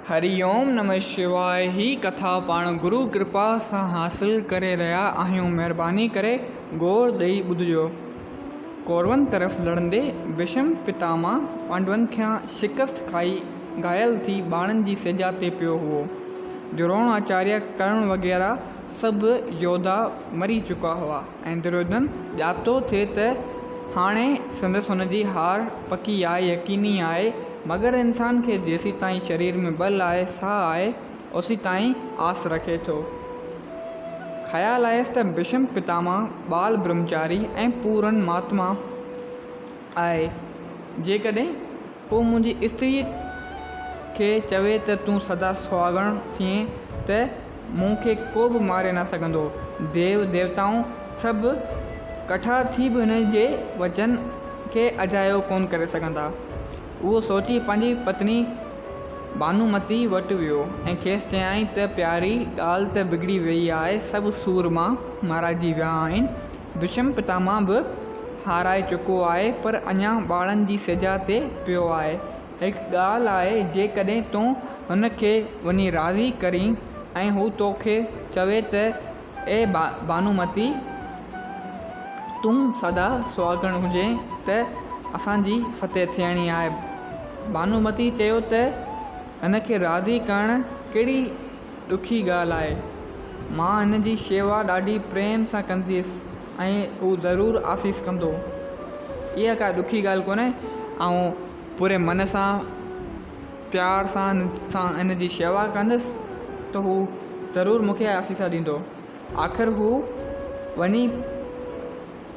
هري اوم نمه شواء هي ڪٿا پاڻ گرو ڪرپا سان حاصل ڪري رهيا آهيون مهرباني ڪري غور ڏئي ٻڌجو. ڪورون طرف لڙندي ڀشم پتاما پانڊون کان شڪست کائي گهايل ٿي ٻاڻن جي سيڄا تي پيو هئو. دروڻ آچاريه ڪرڻ وغيره سڀ يوڌا مري چڪا هئا ۽ دريوڌن ڄاتو ٿي ته هاڻي سندس هن جي هار پڪي آهي يقيني آهي مگر انسان کي جيسيتائين شرير ۾ ٻل آهي، ساهه آهي، اوسيتائين آس رکي ٿو. خيال آيس ته ڀشم پتاما ٻال برهمچاري ۽ پورن مهاتما آهي، جيڪڏهن هو منهنجي استريء کي چوي ته تون سدا سهاڳڻ ٿئين ته مون کي ڪو به ماري نه سگهندو. ديو ديوتائون سڀ ڪٺا ٿي به هن جي وچن کي اجايو ڪونه ڪري سگهندا. اهو سوچي پنهنجي پتني ڀانومتي وٽ ويو ۽ کيس چيائين ته پياري، ڳالهه ته بگڙي ويئي آهي، سڀ سورما مارائجي ويا آهن، ڀشم پتاما به هارائي چڪو آهي، پر اڃا ٻاڙن جي سيجا تي پيو آهي. هڪ ڳالهه آهي، جيڪڏهن تون هن کي وڃي راضي ڪرين ۽ هو توکي چوي ته اي ڀانومتي! تون سدا سهاڳڻ هجين ته اسان جي فتح ٿيڻي آهي. ڀانومتي چيو ته هن کي راضي ڪرڻ ڪهڙي ڏکي ڳالهه آهي. مان هن جي شيوا ڏاڍي پريم سان ڪنديس ۽ هو ضرور آسيس ڪندو. اها ڪا ڏکي ڳالهه ڪونهي. آئون پوري من سان پيار سان هن جي شيوا ڪندس ته هو ضرور مون کي آسيسا ڏيندو. آخر هو وڃي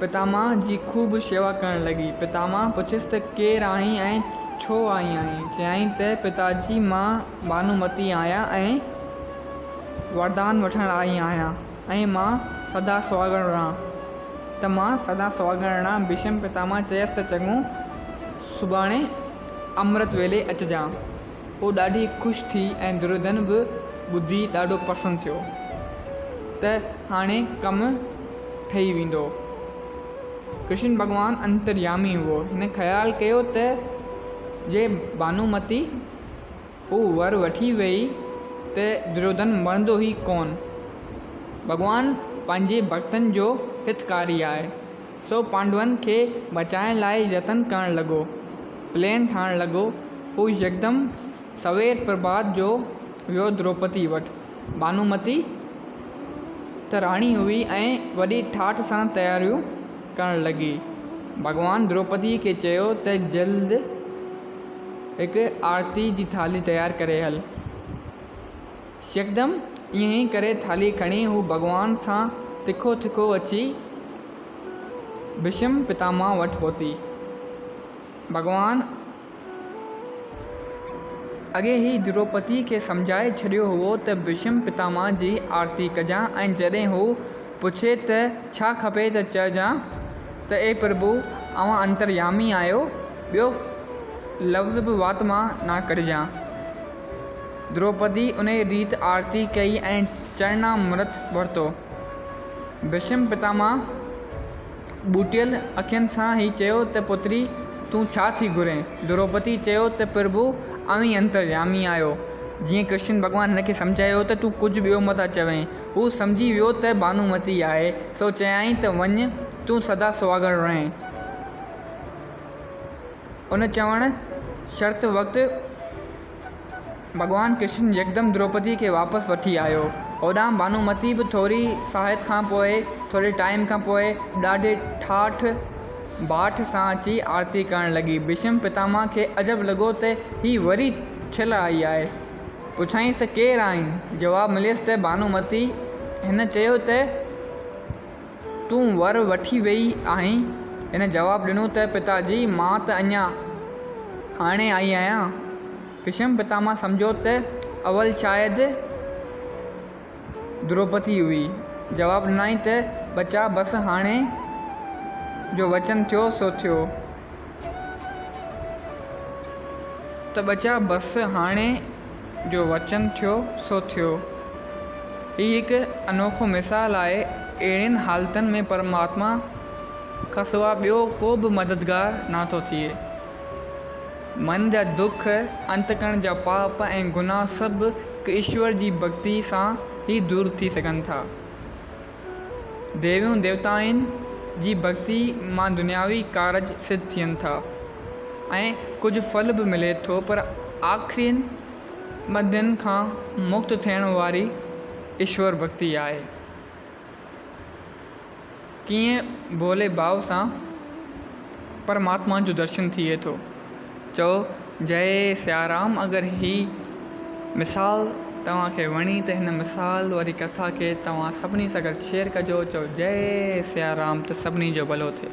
پتاما جي خوب شيوا ڪرڻ لڳي. پتاما پڇيس ته ڪير آهين ۽ ڇو آئي آهين؟ چيائين ته پتاجي مان ڀانومتي آهيان ۽ وردان وٺڻ آئي آهيان ۽ مان سدا سهاڳڻ رهان ته مان سدا سهاڳڻ رهان. ڀيشم پتاما چيس ته چڱو سڀاڻي امرت ويلي اچجان. هوء ڏاڍي خوش ٿي ۽ دريوڌن به ٻڌي ڏاڍو پرسن ٿيو ته هاڻي ڪم ٺهي ويندو. ڪرشن ڀڳوان انتريامي هئو. هن خيال ڪيو ته جي ڀانومتي هو ور وٺي ويئي ته دريوڌن مرندو ئي ڪونه. ڀڳوان پنهنجي ڀڳتن جو هتڪاري آهي. سو پانڊون کي بچائڻ لاء يتن ڪرڻ لڳو. پلين ٺاهڻ لڳو. هو يڪدم سوير پرڀات جو ويو دروپدي وٽ. ڀانومتي ته راڻي هئي ۽ وڏي ٺاٺ سان تياريون ڪرڻ لڳي. ڀڳوان دروپديء کي چيو ته جلد هڪ آرتيء جي ٿالهي تيار ڪري هل. يڪدم ائين ئي ڪري ٿالهي کڻي هو ڀڳوان سان تکو تکو اچي ڀشم پتاما وٽ پهتي. ڀڳوان اڳي ئي دروپديء کي سمجهائي ڇڏيو هئو ته ڀشم پتاما جي آرتي ڪجان ۽ جڏهن هو پڇي ته ڇا کپي ته چئجان ته اي پرڀو اوهان انتريامي آهيو، ٻيو لفظ به وات مان نه ڪڍجان. دروپدي انهيء ريت آرتي ڪئي ۽ چرڻامرت ورتو. ڀشم پتاما ٻوٽيل اکين سان هي چيو ته پتري تون ڇا ٿي گهرين؟ دروپدي چيو ته پرڀو اوهين انتريامي آهيو. جيئن ڪرشن ڀڳوان هن کي سمجهايو ته تون ڪجهه ٻيو متان چوين. هو سمجهي ويو ته ڀانومتي آهي، سو چيائين ته وڃ تون سدا سهاڳڻ رهين. ان چوڻ شرط وقت ڀڳوان ڪرشن يڪدم دروپديء کي واپس وٺي آيو. هوڏانهن ڀانومتي به ٿوري ساهت کان پوء، ٿوري ٽائيم کان پوء، ڏاڍي ٺاٺ باٺ سان اچي آرتي ڪرڻ لڳي. ڀيشم پتاما کي عجب لڳو ته هي وري ڇل آئي آهي. پڇيائينس ته ڪير آهين؟ جواب مليس ته ڀانومتي. هن چيو ته. تون ور وٺي ويئي آهين؟ هن جواب ڏنو ته پتا جي، مان ته اڃا هاڻي آئي آهيان. ڀشم پتاما سمجهيو ته اول شايد دروپدي هئي. جواب ڏنائين ته ٻچا بس هاڻي جو وچن ٿيو سو ٿيو. ته ٻچا بس هاڻي جو وچن ٿيو سو ٿيو. هي هڪ انوکو مثال آهي. اهڙين حالتن ۾ پرماتما کان سوا ٻيو ڪو به مددگار نه ٿو ٿئي. من جا دک، انتڪرڻ جا پاپ ۽ گناهه سڀ هڪ ايشور جي ڀڳتي سان ئي دور ٿي سگهن ٿا. ديوين ديوتائن جي ڀڳتي مان دنياوي ڪارج سڌ ٿين ٿا ۽ ڪجهه ڦل به ملي ٿو پر آخرين ٻنڌن کان مڪت ٿيڻ واري ايشور ڀڳتي آهي. ڪيئن ڀولي ڀاو سان پرماتما جو درشن ٿئي ٿو. چئو جئي سيارام اگر هي مثال توهان کي وڻي ته هن مثال واري ڪٿا کي توهان سڀني سان گڏ شيئر ڪجو چئو جئي سيارام ته سڀني جو ڀلو ٿئي.